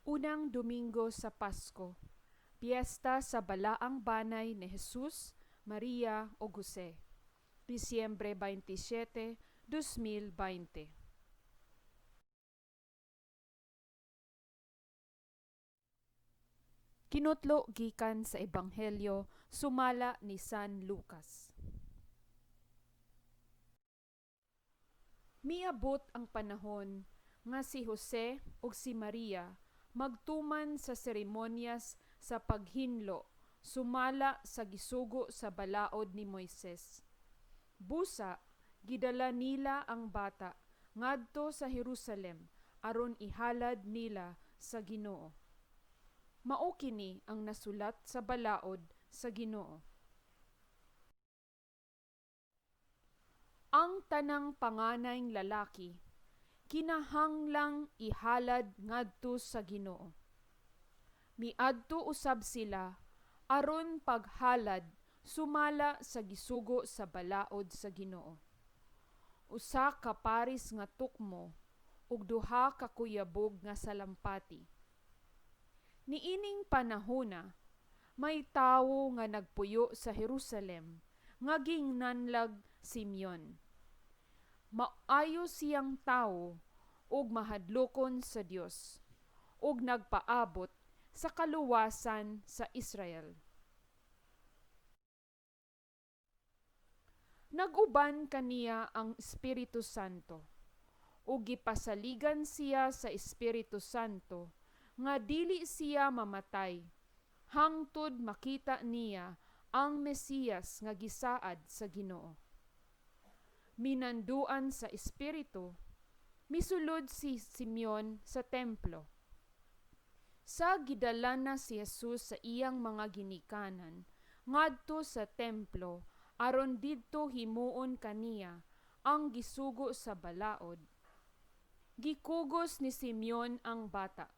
Unang Domingo sa Pasko, piyesta sa Balaang Banay ni Jesus, Maria ug Jose. Disyembre 27, 2020. Kinutlo gikan sa Ebanghelyo sumala ni San Lucas. Miabot ang panahon nga si Jose ug si Maria magtuman sa seremonyas sa paghinlo sumala sa gisugo sa balaod ni Moises. Busa gidala nila ang bata ngadto sa Jerusalem aron ihalad nila sa Ginoo. Mao kini ang nasulat sa balaod sa Ginoo. Ang tanang panganayng lalaki kinahanglang ihalad ngadto sa Ginoo. Miadto usab sila aron paghalad sumala sa gisugo sa balaod sa Ginoo: usa ka paris nga tukmo ug duha ka kuyabog nga salampati. Niining panahona may tawo nga nagpuyo sa Jerusalem nga ginganlag Simeon. Maayo siyang tawo ug mahadlokon sa Dios, ug nagpaabot sa kaluwasan sa Israel. Nag-uban kaniya ang Espiritu Santo, ug gipasaligan siya sa Espiritu Santo nga dili siya mamatay hangtod makita niya ang Mesiyas nga gisaad sa Ginoo. Minanduan sa Espiritu, misulod si Simeon sa templo. Sa gidala na si Jesus sa iyang mga ginikanan ngadto sa templo aron didto himuon kaniya ang gisugo sa balaod, gikugos ni Simeon ang bata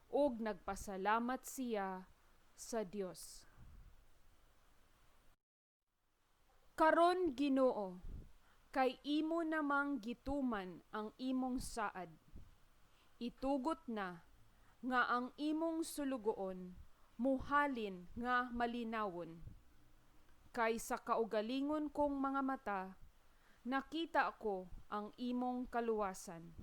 ug nagpasalamat siya sa Dios. Karon Ginoo, kay imo namang gituman ang imong saad, itugot na nga ang imong sulugoon muhalin nga malinawon. Kay sa kaugalingon kong mga mata nakita ko ang imong kaluwasan,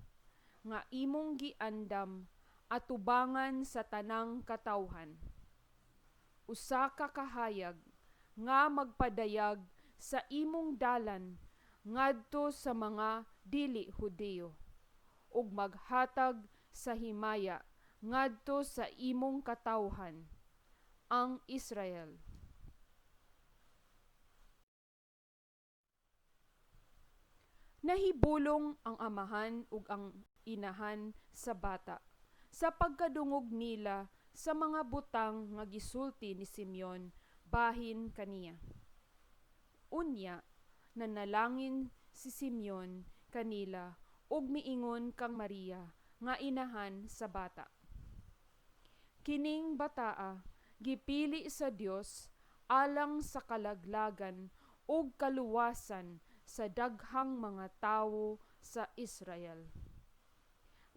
nga imong giandam atubangan sa tanang katawhan. Usa ka kahayag nga magpadayag sa imong dalan ngadto sa mga dili Hudiyo, ug maghatag sa himaya ngadto sa imong katawhan, ang Israel. Nahibulong ang amahan ug ang inahan sa bata sa pagkadungog nila sa mga butang nga gisulti ni Simeon bahin kaniya. Unya nanalangin si Simeon kanila ug miingon kang Maria nga inahan sa bata. Kining bataa gipili sa Dios alang sa kalaglagan ug kaluwasan sa daghang mga tawo sa Israel.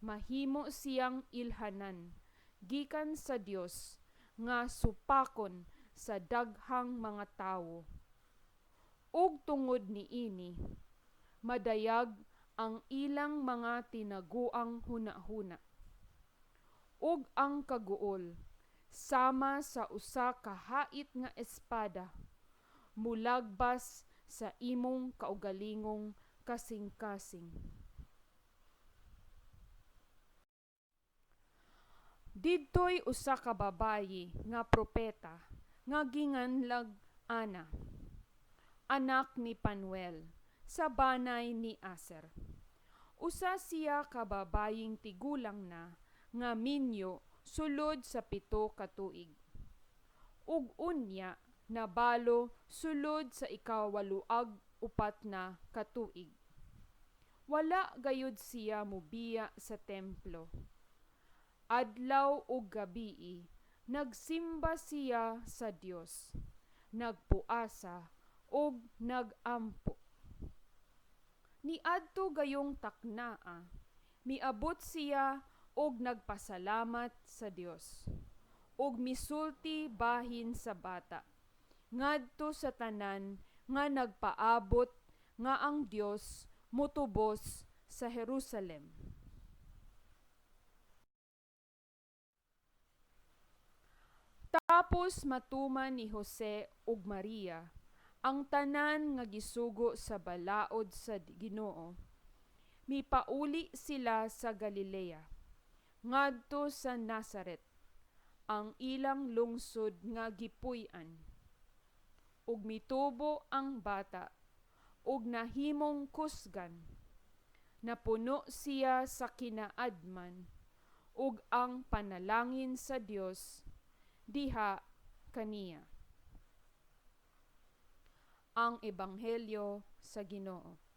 Mahimo siyang ilhanan gikan sa Dios nga supakon sa daghang mga tawo. Ug tungod niini madayag ang ilang mga tinagoang hunahuna. Ug ang kaguol sama sa usa ka hait nga espada mulagbas sa imong kaugalingong kasingkasing. Didtoy usa ka babayi nga propeta nga ginganlag Ana, anak ni Panuel, sa banay ni Aser. Usa siya ka babayeng tigulang na nga minyo sulod sa 7 ka tuig. Ug unya nabalo sulod sa ika-8 ug 4 na ka tuig. Wala gayud siya mobiya sa templo. Adlaw ug gabii nagsimba siya sa Dios, nagpuasa ug nagampo. Niadto gayong taknaa, miabot siya Ug nagpasalamat sa Dios ug misulti bahin sa bata ngadto sa tanan nga nagpaabot nga ang Dios motubos sa Jerusalem. Tapos matuman ni Jose ug Maria ang tanan nga gisugo sa balaod sa Ginoo, mipauli sila sa Galilea, ngadto sa Nazaret, ang ilang lungsod nga gipuy-an. Ug mitubo ang bata ug nahimong kusgan. Napuno siya sa kinaadman, ug ang panalangin sa Dios diha kaniya. Ang Ebanghelyo sa Ginoo.